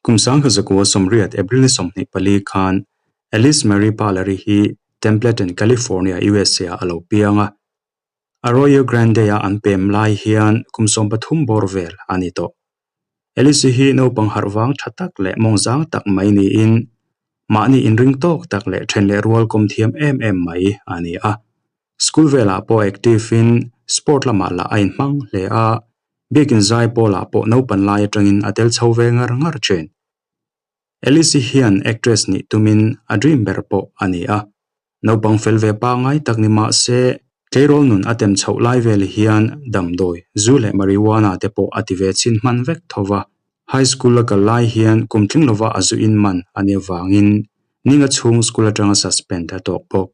Kum 1980 April ni 24 khan Alice Marie Parler-i hi Templeton, California, USA-ah a lo piang a. Arroyo Grande-a an pem lai hian kum 13 bawr vel a ni tawh. Alice-i hi naupang harh vang tha tak leh mawngzang tak mai niin mahni inring tawk tak leh then leh rual kawm thiam em em mai a ni a. School velah pawh active in sport lamah lah a inhmang hle a, biakin zai pawlah pawh naupan lai atangin a tel chho ve ngar ngar thin. Alice-i hian actress nih tumin a dream ber pawh a ni a, naupang fel ve pangngai tak ni mah se tleirawl nun a tem chhoh lai vel hian damdawi, zu leh marijuana te pawh a ti ve chhin hman vek tho va. High school a kal lai hian kum tling lova a zu in man a nih avangin ninga chhung school atanga suspend a tawk bawk.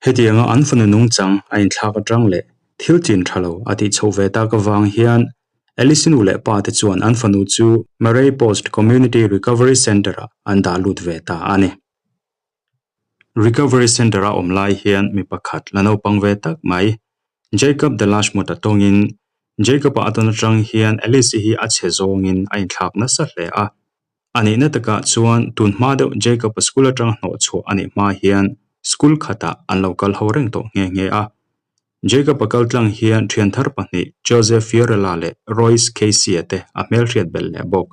Hetianga an fanu nungchang a inthlak atang leh thil chin tha lo a tih chhoh ve tak avang hian Alice nu leh pa te chuan an fanu chu Murray Post Community Recovery Centre-ah an dah lut ve ta a ni. Recovery Centre-a awm lai hian mi pakhat la naupang ve tak mai Jacob Delashmuth-a tawngin Jacob-a a tawn atang hian Alice-i hi a chhe zawngin a inthlak nasa hle a. A nihna takah chuan tun hma deuh Jacob-a school atang hnawh chhuah a nih hma hian school khatah an lo kal ho reng tawh nghe nghe a. Jacob-a kal tlang hian thian thar pahnih Joseph Fiorella leh Royce Casey-a te a hmelhriat belh leh bawk.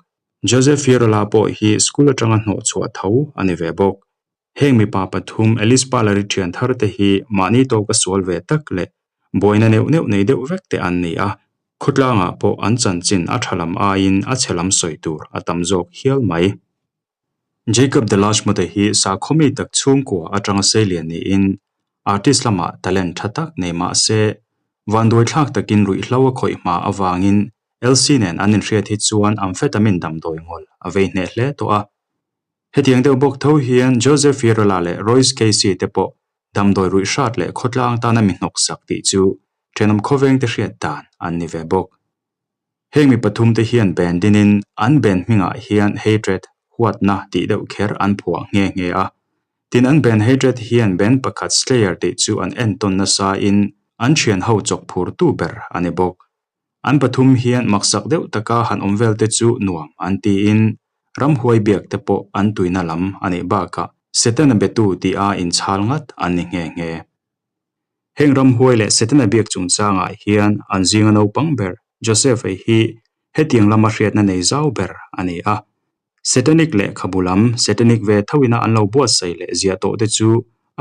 Joseph Fiorella pawh hi school atanga hnawh chhuah tho a ni ve bawk. Heng mipa pathum Alice Parler-i thian thar te hi mahni tawka sual ve tak leh buaina neuh neuh nei deuh vek te an ni a, khawtlangah pawh an chanchin a tha lam aiin a chhe lam sawi tur a tam zawk hial mai. Jacob Delashmuth-a hi sakhaw mi tak chhungkua atanga seilian niin artist lamah talent tha tak nei mah se, vanduaithlak takin ruihhlo a khawih hma avangin Elsie nen an inhriat hi chuan amphetamine damdawi ngawl a vei hneh hle tawh a. Hetiang deuh bawk tho hian Joseph Fiorella leh Royce Casey te pawh damdawi ruih hrat leh khawtlang tana mi hnawksak tih chu thenawm khawveng te hriat dan an ni ve bawk. Heng mi pathum te hian band dinin an band hmingah hian Hatred, huatna, tih deuh kher an phuah nghe nghe a. Tin an band Hatred hian band pakhat Slayer tih chu an entawn nasa in an thian ho chawk phur tu ber a ni bawk. An pathum hian maksak deuh taka han awm vel te chu nuam an tiin ramhuai biak te pawh an tuina lam a nih bakah Setana betu tih a inchhal ngat an ni nghe nghe. Heng ramhuai leh Setana biak chungchangah hian an zinga naupang ber Joseph-a hi hetiang lama hriatna nei zau ber a ni a. Setanic lehkhabu lam Setanic ve thoina an lo buatsaih leh ziah tawh te chu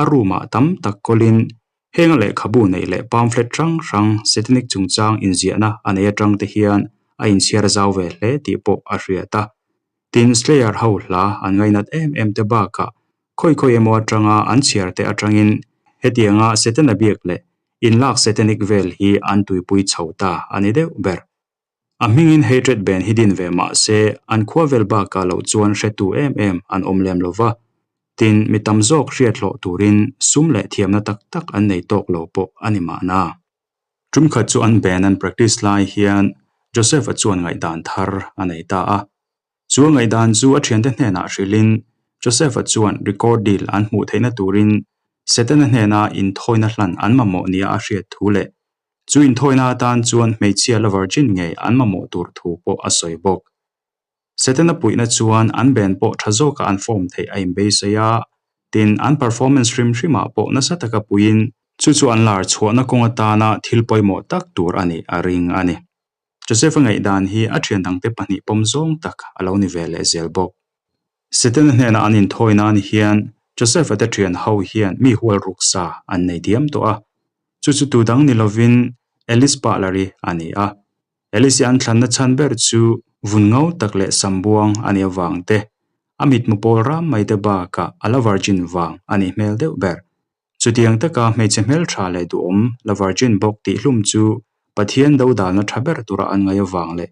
a room-ah tam tak kawlin Heng a lehkhabu neih leh pamphlet hrang hrang Setanic chungchang inziahna a nei atang te hian a inchhiar zau ve hle tih pawh a hriat a. Tin, Slayer ho hla an ngainat em em te bakah khawi khawi emaw atanga an chhiar te atangin hetianga Setana biak leh inlak Setanic vel hi an tuipui chho ta a ni deuh ber. A hmingin Hatred Band hi din ve mah se, an khua vel bakah loh chuan hretu em em an awm lem lo va. Tin, mi tam zawk hriat hlawh turin sum leh thiamna tak tak an nei tawk lo pawh a ni mahna. Tum khat chu an band an practice lai hian Joseph-a chuan ngaihdan thar a nei ta a. Chu a ngaihdan chu a thiante hnenah hrilhin Joseph-a chuan record deal an hmuh theihna turin Setana hnena inthawina hlan an mamawh nia a hriat thu leh Chu inthawina atan chuan hmeichhia la virgin ngei an mamawh tur thu pawh a sawi bawk. Setana puihna chuan an band pawh tha zawka an form theih a inbeisei a, tin an performance hrim hrimah pawh nasa taka puiin chu chu an lar chhuahna kawng atana thil pawimawh tak tur a nih a ring a ni. Joseph-a ngaihdan hi a thian dangte pahnih pawm zawng tak a lo ni ve leh zel bawk. Setana hnena an inthawi nan hian Joseph-a te thian ho hian mi hual ruksa an nei diam tawh a. Chu chu tu dang ni lovin Alice Butler-i a ni a. Alice-i an thlanna chhan ber chu vun ngau tak leh sam buang a nih avang te, a mitmu pawl ram mai te bakah a la virgin vang a nih hmel deuh ber. Chutiang taka hmeichhe hmeltha leh duhawm la virgin bawk tih hlum chu Pathian dodalna tha ber tura an ngaih avang leh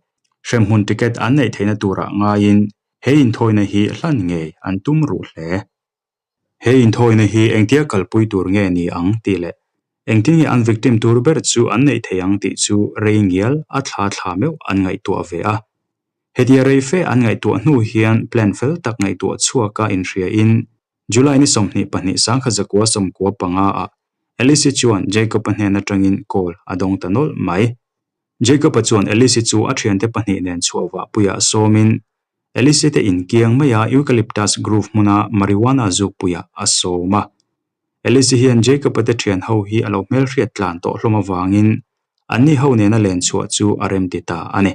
hremhmun ticket an neih theihna turah ngaiin he inthawina hi hlan ngei an tum ruh hle. He inthawina hi engtia kalpui tur nge ni ang tih leh engtin nge an victim tur ber chu an neih thei ang tih chu rei ngial a thla thla meuh an ngaihtuah ve a. Hetia rei fe an ngaihtuah hnu hian plan fel tak ngaihtuah chhuaka inhriain July ni 22 1995 ah Alice-i chuan Jacob-a hnen atangin call a dawng ta nawlh mai. Jacob-a chuan Alice-i chu a thiante pahnih nen chhuah vah puiah sawmin. Alice te in kiang maia Eucalyptus Grove hmuna marijuana zukpuiah a sawm a. Alice hian Jacob-a te thian ho hi a lo hmelhriat tlan tawh hlawm avangin anni ho nena len chhuah chu a remti ta a ni.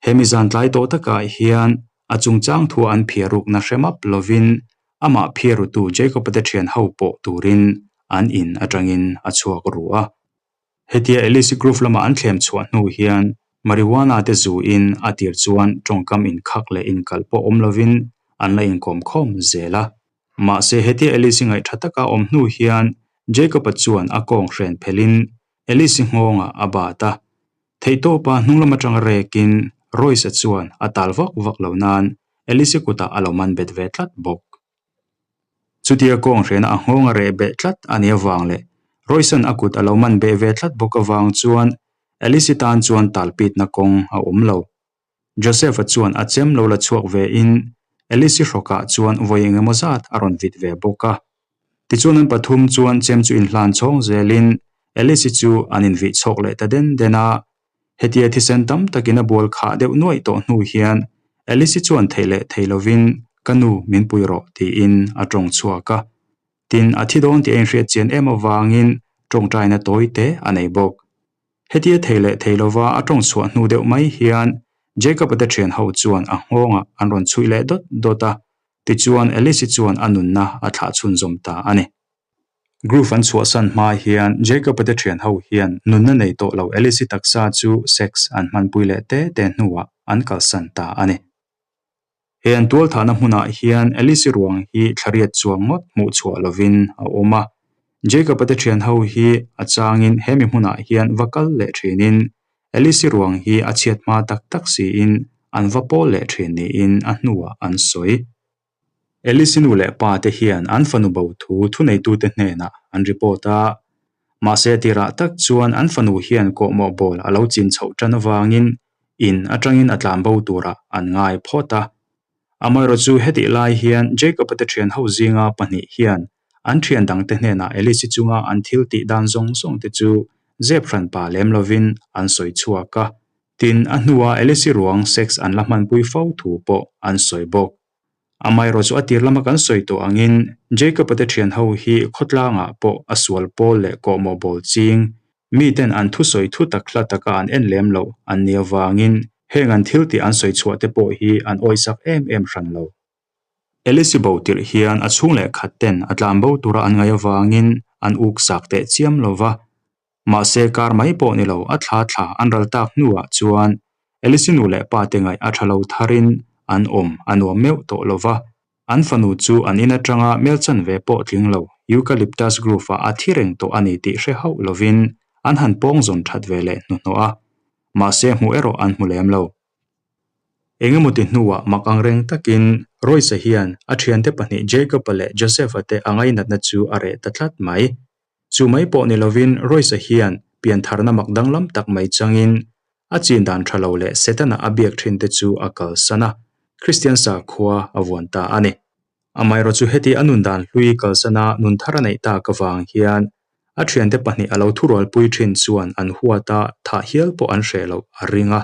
Hemi zan tlai tawh takah hian a chungchang thua an phiar rukna hre map lovin amah phiar rutu Jacob-a te thian ho pawh turin an in atangin a chhuak ru a. Hetia Alice Grove lama an thlem chhuah hnu hian marijuana te zu in a tir chuan tawngkam inkhak leh inkalh pawh awm lovin an la inkawm khawm zel a. Mahse hetia Alice ngaihtha taka awm hnu hian Jacob-a chuan a kawng hren phelhin Alice nghawngah a bat a. Theihtawpa hnunglam atanga rekin Royce-a chuan a tal vak vak lo nan Alice kutah a lo man bet ve tlat bawk. Chutia kawng hrena a nghawng a reh beh tlat a nih avang leh Royce-a'n a kut a lo man beh ve tlat bawk avang chuan Alice-i tan chuan talpitna kawng a awm lo. Joseph-a chuan a chem lo la chhuak ve in Alice-i hrawkah chuan vawi eng emaw zat a rawn vit ve bawk a. Tichuan an pathum chuan chem chu inhlan chhawng zelin Alice-i chu an invih chhawk leh ta den den a. Hetia thisen tam takin a bual khah deuh nuaih tawh hnu hian Alice-i chuan theih leh thei lovin Ka nu min pui rawh tiin a tawng chhuak a. Tin, a thi dawn tih a inhriat chian em avangin tawngtaina tawi te a nei bawk. Hetia thei leh thei lova a tawng chhuah hnu deuh mai hian Jacob-a te thian ho chuan a nghawngah an rawn chhuih leh dawt dawt a, tichuan Alice-i chuan a nunna a thlah chhunzawm ta a ni. Groove an chhuahsan hma hian Jacob-a te thian ho hian nunna nei tawh lo Alice-i taksa chu sex an hmanpui leh te te hnuah an kalsan ta a ni. He an tualthahna hmunah hian Alice-i ruang hi thlariat chuang ngawt hmuh chhuah lovin a awm a. Jacob-a te thian ho hi a changin he mi hmunah hian va kal leh thinin Alice-i ruang hi a chhiat hma tak tak siin an va pawl leh thin niin a hnuah an sawi. Alice-i nu leh pa te hian an fanu bo thu thuneitute hnenah an report a, mahse tirah tak chuan an fanu hian kawhmawh bawl a lo chin chhoh tan avangin in atangin a tlan bo turah an ngai phawt a. Amaherawhchu chu hetih lai hian Jacob-a te thian ho zinga pahnih hian an thian dangte hnenah Alice-i chunga an thil tih dan zawng zawng te chu zep hran pa lem lovin an sawi chhuak a. Tin, a hnua Alice-i ruang sex an la hmanpui fo thu pawh an sawi bawk. Amaherawh chu a tir lama kan sawi tawh angin Jacob-a te thian ho hi khawtlangah pawh a sual pawl leh kawhmawh bawl ching, miten an thusawi thu tak hla taka an en lem loh an nih avangin heng an thil tih an sawi chhuah te pawh hi an awisak em em hran lo. Alice-i bo tirh hian a chhung leh khat ten a tlan bo tura an ngaih avangin an uksak teh chiam lo va, Mahse kar mai pawh ni lo a thla thla an ral tak hnuah chuan Alice nu leh pa te ngaih a tha lo tharin an awm a nuam meuh tawh lo va, an fanu chu an in atanga melchan ve pawh tling lo Eucalyptus Grove ah a thi reng tawh a ni tih hre hauh lovin an han pawng zawn that ve leh hnuhnawh a, mahse hmuh erawh an hmu lem lo. Engemaw ti hnuah mak ang reng takin Royce-a hian a thiante pahnih Jacob-a leh Joseph-a te a ngainatna chu a reh ta tlat mai. Chu mai pawh ni lovin Royce-a hian piantharna mak danglam tak mai changin a chin dan tha lo leh Setana a biak thin te chu a kalsan a, Kristian sakhua a vuan ta a ni. Amaherawh chu heti a nun dan hlui kalsana nun thar a neih tak avang hian a thiante pahnih a lo thurualpui thin chuan an huata thah hial pawh an hreh loh a ring a.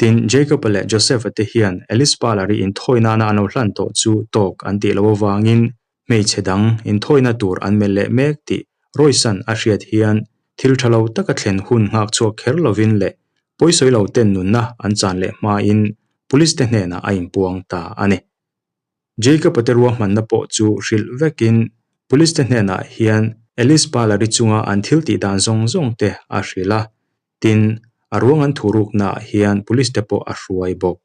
Tin, Jacob-a leh Joseph-a te hian Alice Parler-i inthawi nana an lo hlan tawh chu tawk an tih loh avangin hmeichhe dang inthawina tur an melh leh mek tih Royce-a'n a hriat hian thil tha lo taka thlen hun nghak chhuak kher lovin leh pawisawi lo ten nunna an chan leh hmain Police te hnenah a inpuang ta a ni. Jacob-a te ruahmanna pawh chu hrilh vekin Police te hnenah hian Alice Parler-i chunga an thil tih dan zawng zawng te a hrilh a. Tin, a ruang an thuruknaah hian police te pawh a hruai bawk.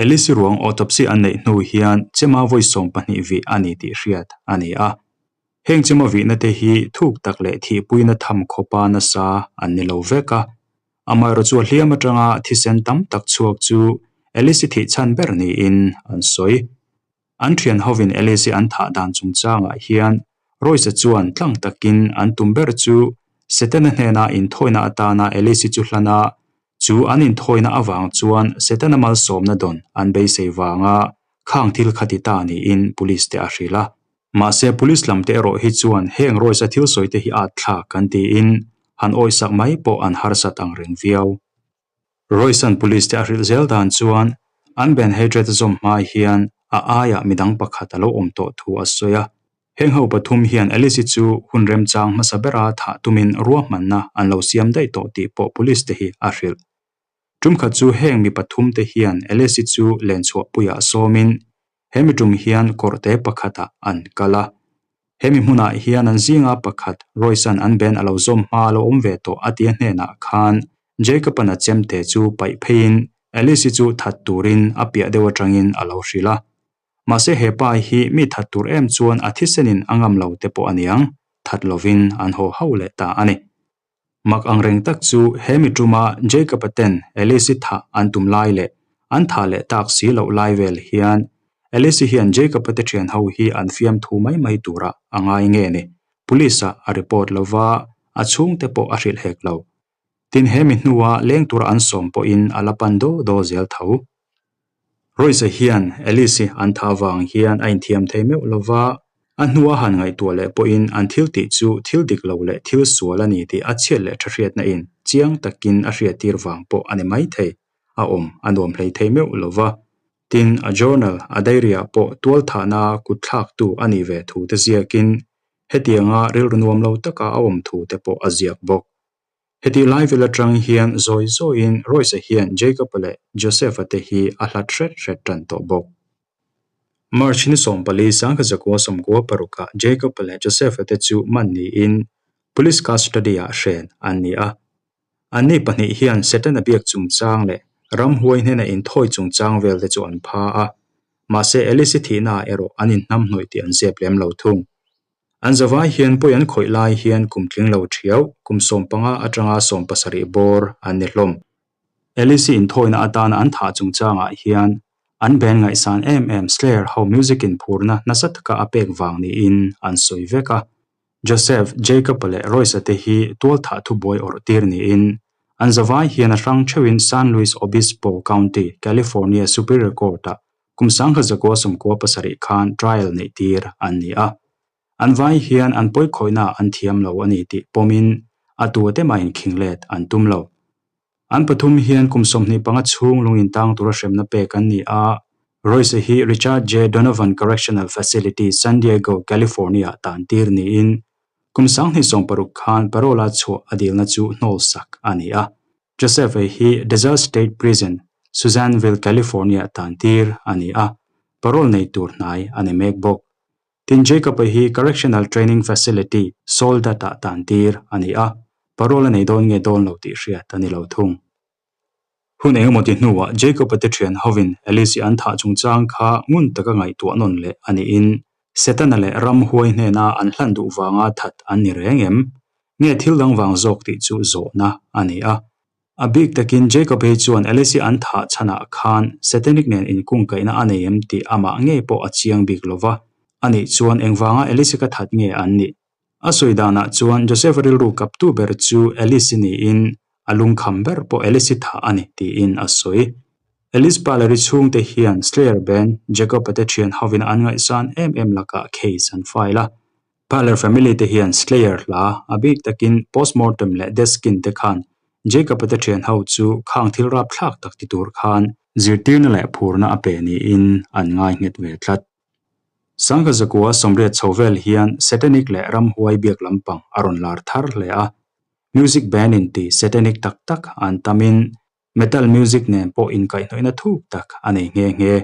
Alice ruang autopsy an neih hnu hian chema vawi 12 vih a ni tih hriat a ni a. Heng chema vihna te hi thuk tak leh thihpuina tham khawpa nasa an ni lo vek a. Amaherawhchu chu a hliam atanga thisen tam tak chhuak chu Alice thih chhan ber niin an sawi. An thian hovin Alice an thah dan chungchangah hian Royce chuan tlang takin an tum ber chu Setana hnena inthawina atana Alice chu hlan a, chu an inthawina avang chuan Setana malsawmna dawn an beisei vanga khang thil kha ti ta niin police te a hrilh a. Mahse police lam te erawh hi chuan heng Royce-a thil sawi te hi at thlak an tiin han awisak mai pawh an harsat ang reng viau. Royce-a'n police te a hrilh zel dan chuan. An band Hatred a zawm hma hian a aiah midang pakhat a lo awm tawh thu a sawi a. Heng ho pathum hian Alice-i chu hun remchang hmasa bera thah tumin ruahmanna an lo siam daih tawh tih pawh police te hi a hrilh. Tumkhat chu heng mi pathum te hian Alice-i chu lenchhuahpuiah sawmin he mi tum hian kawrhte pakhatah an kal a. He mi hmunah hian an zinga pakhat Royce-a'n an band a lo zawm hma a lo awm ve tawh a tia hnenah khan Jacob-a'n a chemte chu paih pheiin Alice-i chu that turin a piah deuh atangin a lo hrilh a. Mahse he pa hi mi that tur em chuan a thisenin a ngam lo te pawh a niang, that lovin an haw ho leh ta a ni. Mak angreng tak chu he mi tuma Jacob-a ten Alice-i thah an tum lai leh an thah leh tak si loh lai vel hian Alice-i hian Jacob-a te thian ho hi an fiamthu mai mai turah a ngai nge ni? Police-ah a report lo va, a chhungte pawh a hrilh hek lo. Tin he mi hnua leng tura an sawm pawhin a la pan daw daw zel tho. Royce-a hian Alice-i an thah vang hian a inthiam thei meuh lo va, a hnua han ngaihtuah leh pawhin an thil tih chu thil dik lo leh thil sual a ni tih a chhiat leh tha hriatna in chiang takin a hriattir vang pawh a ni maithei, a awm a nuam hlei thei meuh lo va. Tin, a journal, a diary-ah pawh tualthahna kut thlaktu a nih ve thu te ziakin hetianga rilru nuam lo taka a awm thu te pawh a ziak bawk. Hetih lai vel atang hian zawi zawiin Royce-a hian Jacob-a leh Joseph-a te hi a hlat hret hret tan tawh bawk. March ni 14 sangkha 96 ah Jacob-a leh Joseph-a te chu man niin Police custody-ah hren an ni a. Anni pahnih hian Setana biak chungchang leh ramhuai hnena inthawi chungchang vel te chu an pha a. Mahse Alice-i thihnaah erawh an inhnamhnawih tih an zep lem lo thung. An zavai hian pawi an khawih lai hian kum tling lo thiau, kum 15 atanga 17 bawr an ni hlawm. Alice-i inthawina atana an thah chungchangah hian an band ngaihsan em em Slayer ho music in phurna nasa taka a pek vang niin an sawi vek a. Joseph, Jacob-a leh Royce-a te hi tualthah thubuai awrh tir niin an zavai hian a hrang theuhin San Luis Obispo County, California Superior Court-ah Kum 1997 khan trial neih tir an ni a, an vai hian an pawikhawihna an thiam lo a ni tih pawmin a tu te mah inkhinglet an tum lo. An pathum hian kum 25 chhung lungin tang tura hremna pek an ni a, Royce hi Richard J. Donovan Correctional Facility, San Diego, California-ah tan tir niin kum 2016 khan parole-a chhuah a dilna chu hnawlsak a ni a. Joseph-a hi Desert State Prison, Susanville, California tan tir a ni a, parole nei tur hnai a ni mek bawk. Tin, Jacob-a hi Correctional Training Facility, Soldat-ah tan tir a ni a, parole a nei dawn nge dawn lo tih hriat a ni lo thung. Hun engemaw ti hnuah Jacob-a te thian hovin Alice-i an thah chungchang kha ngun taka ngaihtuah nawn leh a niin Setana leh ramhuai hnena an hlan duh vanga that an ni reng em? Nge thil dang vang zawk tih chu zawhna a ni a. A bik takin Jacob hi chuan Alice-i an thah chhanah khan Satanic nen inkungkaihna a nei em tih amah ngei pawh a chiang bik lo va. Anih chuan engvanga Alice-i ka that nge an nih? A sawi danah chuan Joseph-a rilru kaptu ber chu Alice-i niin a lungkham ber pawh Alice-i thah a ni tiin a sawi. Alice Paleri chhungte hian Slayer band Jacob-a te thian hovin an ngaihsan em em lakah case an file a. Paler family te hian Slayer hla, a bik takin Postmortem leh Death Skin te khan Jacob-a te thian ho chu khang thil rapthlak tak ti tur khan zirtirna leh phurna a pe niin an ngai nghet ve tlat. 1980 chho vel hian Satanic leh ramhuai biak lampang a rawn lar thar hle a. Music band in ti Satanic tak tak an tamin Metal music nen pawh inkaihhnawihna thuk tak a nei nghe nghe.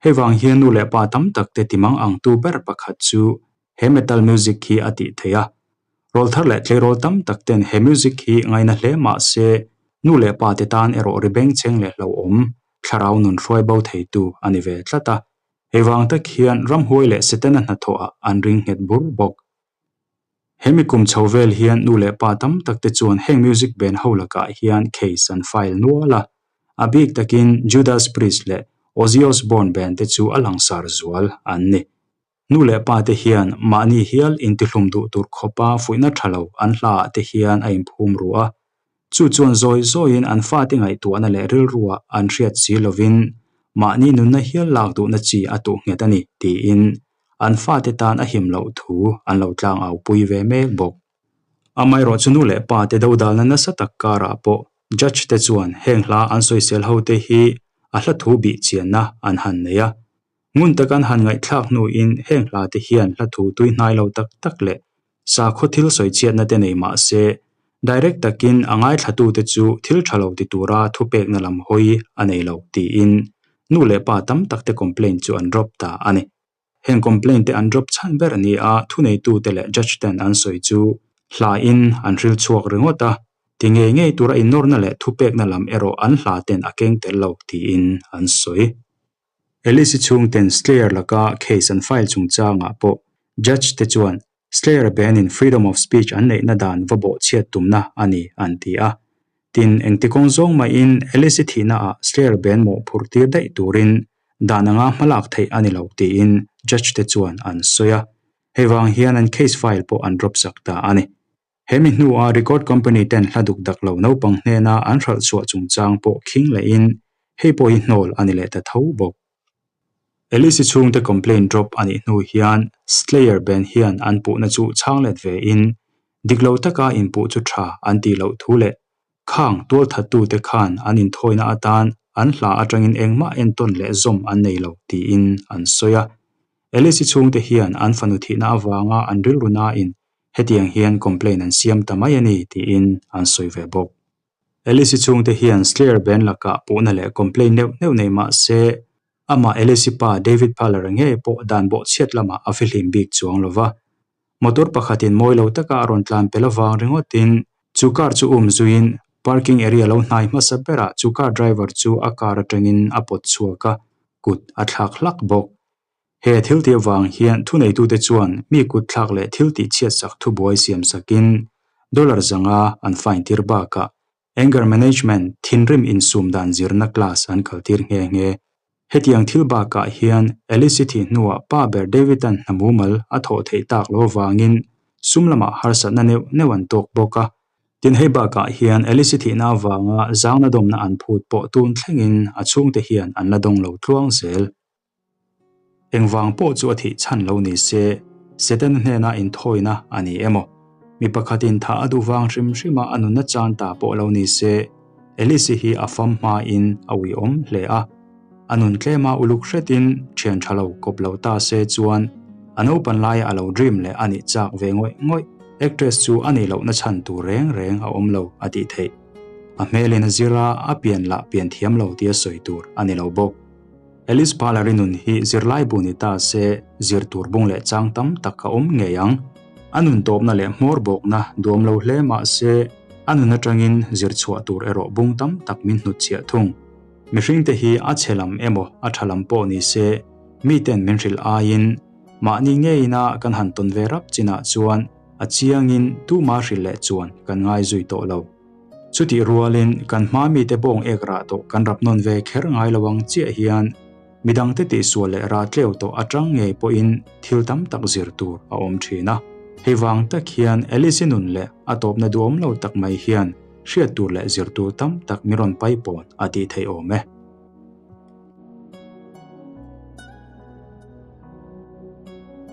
Hei vang hian nu leh pa tam tak te timang angtu ber pakhat chu he metal music hi a tih theih a. Rawlthar leh tleirawl tam tak ten he music hi ngaina hle mah se nu leh pa te tan erawh ri bengchheng leh hlauhawm thlarau nun hruai bo theitu a ni ve tlat a. Hei vang tak hian ramhuai leh Setana hnathawhah an ring nghet bur bawk. Hemi kum chho vel hian nu leh pa tam tak te chuan heng music band ho lakah hian case an file nual a, a bik takin Judas Priest leh Ozzy Osbourne band te chu a langsar zual an ni. Nu leh pa te hian mahni hial intihlum duh tur khawpa fuihna tha lo an hlaah te hian a inphum ru a, Chu chuan zawi zawiin an fate ngaihtuahna leh rilruah an hriat si lovin mahni nunna hial lak duhna chi a tuh nghet a ni tiin an fate tan a him loh thu an lo tlang au pui ve mek bawk. Amaherawh chu nu leh pa te dodalna nasa tak karah pawh judge te chuan heng hla an sawisel ho te hi a hla thu bih chianna an han nei a. Ngun taka an han ngaihthlak hnuin heng hla te hian hla thu tui hnai lo tak tak leh sakhaw thil sawi chhiatna te nei mah se, direct takin a ngaithlatute chu thil tha lo ti tura thupekna lam hawi a nei lo tiin nu leh pa tam tak te complaint chu an drop ta a ni. Heng complaint te an drop chhan ber a ni a, thuneitute leh judge ten an sawi chu hla in an hril chhuak ringawt a, ti ngei ngei tura innawrna leh thupekna lam erawh an hla ten a keng tel lo tiin an sawi. Alice-i chhungten Slayer laka case an file chungchangah pawh judge te chuan Slayer ban-in freedom of speech an neihna dan va bawhchhiat tumna a ni an ti a. Tin, engti kawng zawng mahin Alice-i thihnaah Slayer ban mawhphurh tir daih turin dan anga hmalak theih a ni lo tiin judge te chuan an sawi a. Hei vang hian an case file pawh an drop sak ta a ni. He mi hnua record company ten hla duk dak lo naupang hnena an hralh chhuah chungchang pawh khing lehin hei pawh hi hnawl a ni leh ta tho bawk. Alice-i chhungte complaint drop a nih hnu hian Slayer band hian an puhna chu chhang let ve in dik lo taka inpuh chu tha an tih loh thu leh khang tualthattute khan an inthawina atan an hla atangin engmah entawn leh zawm an nei lo tiin an sawi a. Alice-i chhungte hian an fanu thihna avanga an rilru nain Hetiang hian complaint an siam ta mai a ni tiin an sawi ve bawk. Alice-i chhungte hian Slayer band lakah puhna leh complaint neuh neuh nei mah se, amah Alice-i pa David Phaler-a ngei pawh dan bawhchhiat lamah a fihlim bik chuang lo va. Motor pakhatin mawi lo taka a rawn tlan pel avang ringawtin chu car chu um zuiin parking area lo hnai hmasa berah chu car driver chu a car atangin a pawt chhuak a, kut a thlak hlak bawk. He thil tih avang hian thuneitute chuan mi kut thlak leh thil tih chhiatsak thubuai siam sakin dollar zanga an fine tir bakah anger management thinrim insum dan zirna class an kaltir nghe nghe. Hetiang thil bakah hian Alice-i thih hnuah pa ber David-a'n hna mumal a thawh theih tak lo avangin sum lamah harsatna neuh neuh an tawk bawk a. Tin hei bakah hian Alice-i thihna avanga zangna dawmna an phut pawh tun thlengin a chhungte hian an la dawng lo tluang zel. Engvang pawh chu a thih chhan lo ni se, Setana hnena inthawina a ni emaw, mi pakhatin thah a duh vang hrim hrima a nunna chan ta pawh lo ni se, Alice-i hi a fam hmain a uiawm hle a. A nun tlema uluk hretin thian tha lo kawp lo ta se chuan a naupan laia a lo dream leh a nih chak ve ngawih ngawih. Actress chu a nih lohna chhan tur reng reng a awm lo a tih theih. A hmelin a zir a, a pian lah pian thiam lo tia sawi tur a ni lo bawk. Alice Parler-i nun hi zirlai bu ni ta se, zir tur bung leh chang tam tak a awm ngei ang. A nun tawpna leh hmawr bawkna duam lo hle mah se, a nun atangin zir chhuah tur erawh bung tam tak min hnutchhiah thung. Mihringte hi a chhe lam emaw a tha lam pawh ni se, miten min hrilh aiin mahni ngeina kan han tawn ve rap chinah chuan a chiangin tuma hrilh leh chuan kan ngai zui tawh lo. Chutih rualin kan hma mite bawng ek rah tawh kan rap nawn ve kher ngai lo ang chiah hian midangte tihsual leh rah tleu tawh atang ngei pawhin thil tam tak zir tur a awm thin a. Hei vang tak hian Alice-i nun leh a tawpna duhawm lo tak mai hian hriat tur leh zir tur tam tak mi rawn paipawn a tih theih awm e.